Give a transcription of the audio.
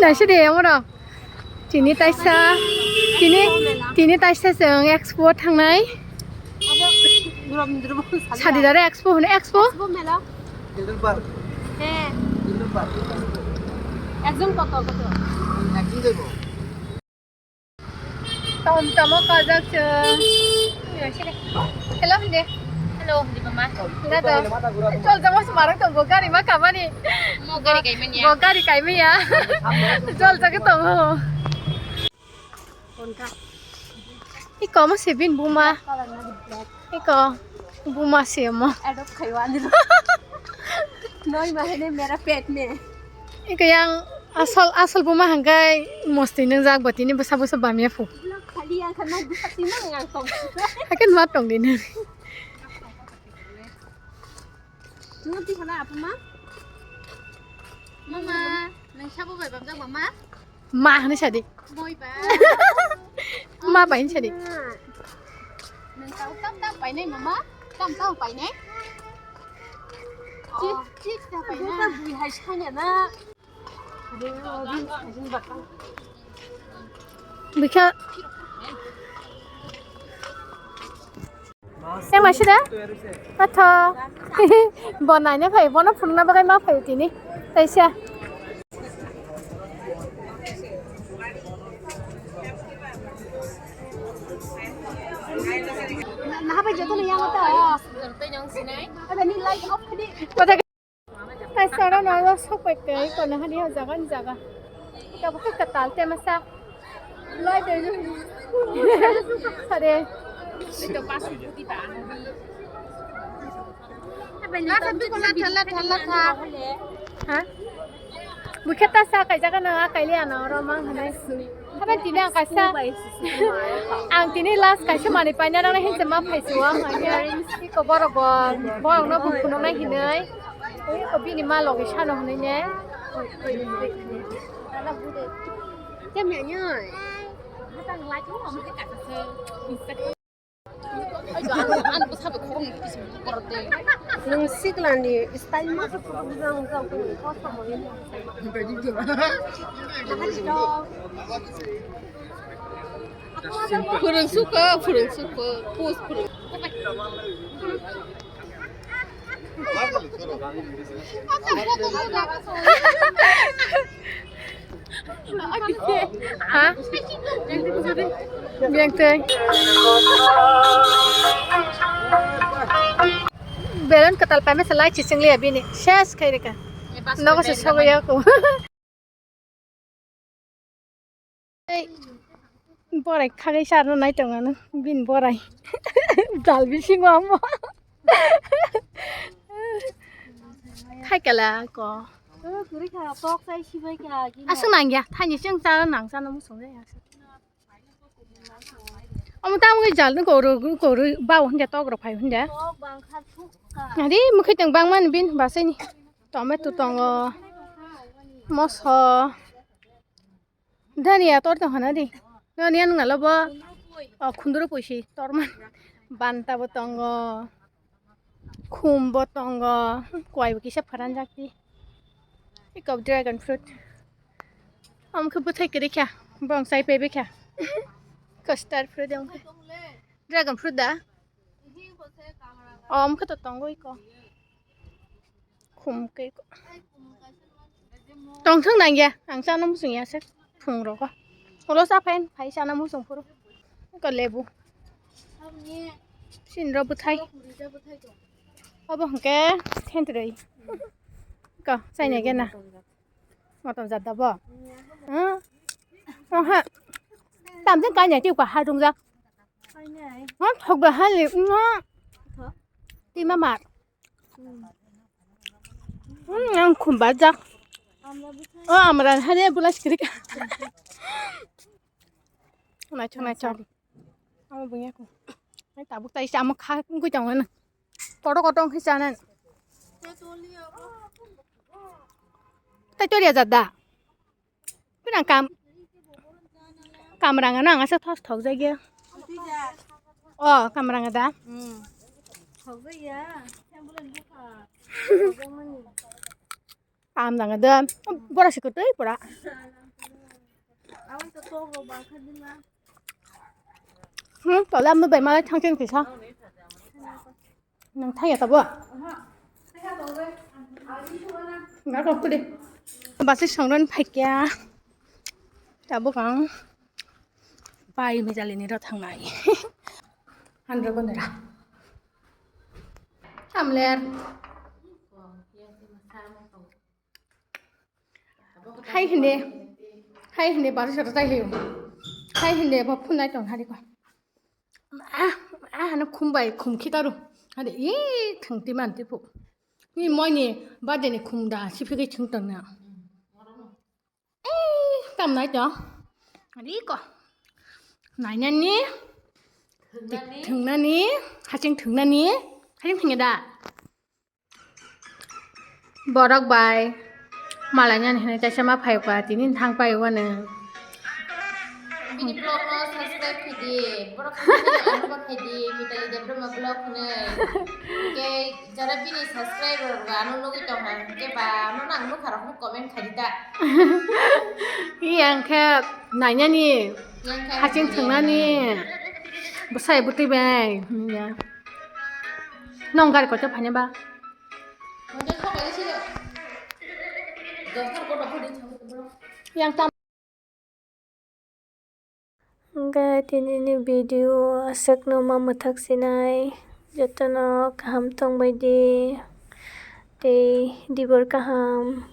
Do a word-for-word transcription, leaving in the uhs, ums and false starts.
Taisa de, amo rok. Tini taisa, tini, tini taisa chwng expo thangnai. Abo, Sadidare expo hwnwi, expo? Expo mela. Children park. He. Children park. Ekjon koto, koto? Ekjon jaibo. Tom tomo kajak chwng. Hello, hindi. Hello, hindi mama. Dada. Chol jamo sumarang tong bo gari ma kamani. Mo gari kaimani ya. Bo gari kaimani ya. Chol jage tongo. Iko mo sebin buma. Iko buma se mo. Adopt khaiwa ni. Noi ma hene mera pet ne. Iko yang asal asal buma hangkai mosti nang jak bati ni basa basa bamya phu. Khali yang khana basa ti nang ngang tong. Akan ma tong di nang. Nang ti khana apa ma? Mama, nang sabo bai bam jak mama? Ma hwnwi sadi. Moi ba. Ma bai hwnwi sadi. Nang tau tam tam painai mama? Tam tam painai? Chik chik ta painai. Bui hai sanya na. Bikha. Yang masih dah? Atho. Bo naina phai, bono phunukna bagwi ma phai tini. Taisa. Naha bai joto ni yang ta. Ada ni light off khadi. Kota. Taisa aro no sok pai kai kono hani ha jaga ni jaga. Ka bo ka tal te masa. Lai de. Sare. Ito pasu buti ba ano bi. Latha, latha, latha, latha. Ha? Bukhe ta sa kai jaga na kai le ano oro mang hanai. Haba tini ang kaisa. Ang tini last kaisa mani paina rana hinse ma phaisi wa ang iko borok bo borok no bu phunuk nai hinai. Iko bini ma logi sano hinai ne. Kemya nyoi. Hatang lai ko mo kaka se. Nwng siklani style ma se phuru bujang jang kuni kosom mo. Phwrwng suko, phwrwng suko, post phwrwng. Ha? Biyang twi. Balloon kwtal paimasa lai chiching liya bini. Ses khai rika. Nogo se sogo yaku. Ei, borai khagai sarno nai tongano. Bin borai. Dal bisingo amo. Khai kala ko. Aswk nangya, thaini chwng cha nang chana muchung ya. Omo tamo khe jal ni koru koru ba hwnja tok rok phai hwnja. Ari mukhe tong bangmani bin basai ni. Tomato tongo. Moso. Dhania tor tong hana di. Dhania nung alo bo. O khunduru puisi torman. Banta bo tongo. Khum bo tongo. Kwai bo kisa pharanjak di. Iko dragon fruit. Omo khe bwthai kwrwi kha. Bong sai paibai kha. Custard fruit omo khe. Dragon fruit da? Omo khe to tongo iko. Khum khe iko. Tongthok nangya, ang chana muchung ya se phung rogo. Ulo cha phain, phai chana muchung phuru. Iko lebu. Sinro bwthai. Obo hwnkhe thentrwi. Iko chaina gena. Motom jat da bo? Huh? Oha. Tamjeng kainai tei uka ha dungjak. Huh? Thokba hali. Tima mar. Hmm, ang khum bajak. O amra hali bula sikrik. Naithok naithok. Amo bungya ko. Ai tabuk tai sama kha gui tong na. Koto koto khe chana. Tai toria jada. Pinang kam. Kamrang ano ang asa thos thok jagya. O kamrang da. Hmm. Thok jagya. Kamrang da. Bora sikutui pura. Hmm, tole amno bai malai thang thang kisa. Nang thaya tabo? Ngarok kudi. Basi songron phaikya. Tabuk ang bai mejalini ro thangnai. Andro gondra. Tamler. Hai hinde. Hai hinde baru sara tai hayo. Hai hinde bo phunai tong hari ko. Ah, ah, na khum bai khum khitaru. Hade, ee, thang ti man ti phu. Ni moi ni birthday ni khum da, si phege chhung tang na. Ee, tam nai to. Ari ko. Nai na ni. Thwng na ni. Thwng na ni. Haching thwng na ni. Haching thwng da. Borok bai malai nani hinui kaisa ma phai kha, tini thang pai wano. Bini vlog no subscribe khaidi, borok khaidi, ano bo khaidi, Mitali Debbarma vlog hinui. Ke jara bini subscriber rok ano nugui tongkha, hingke ba ano nang nukha rok no comment khaidi ta. Iya hingke nainani. Yang khe haching thwng nani. Bwsai bwtwi bai. Iya. Nong gari kotor phaina ba? Yang tam. Hingke tini ni video aswk no ma mwthak sinai, jotono kaham tong bai di tei dibor kaham.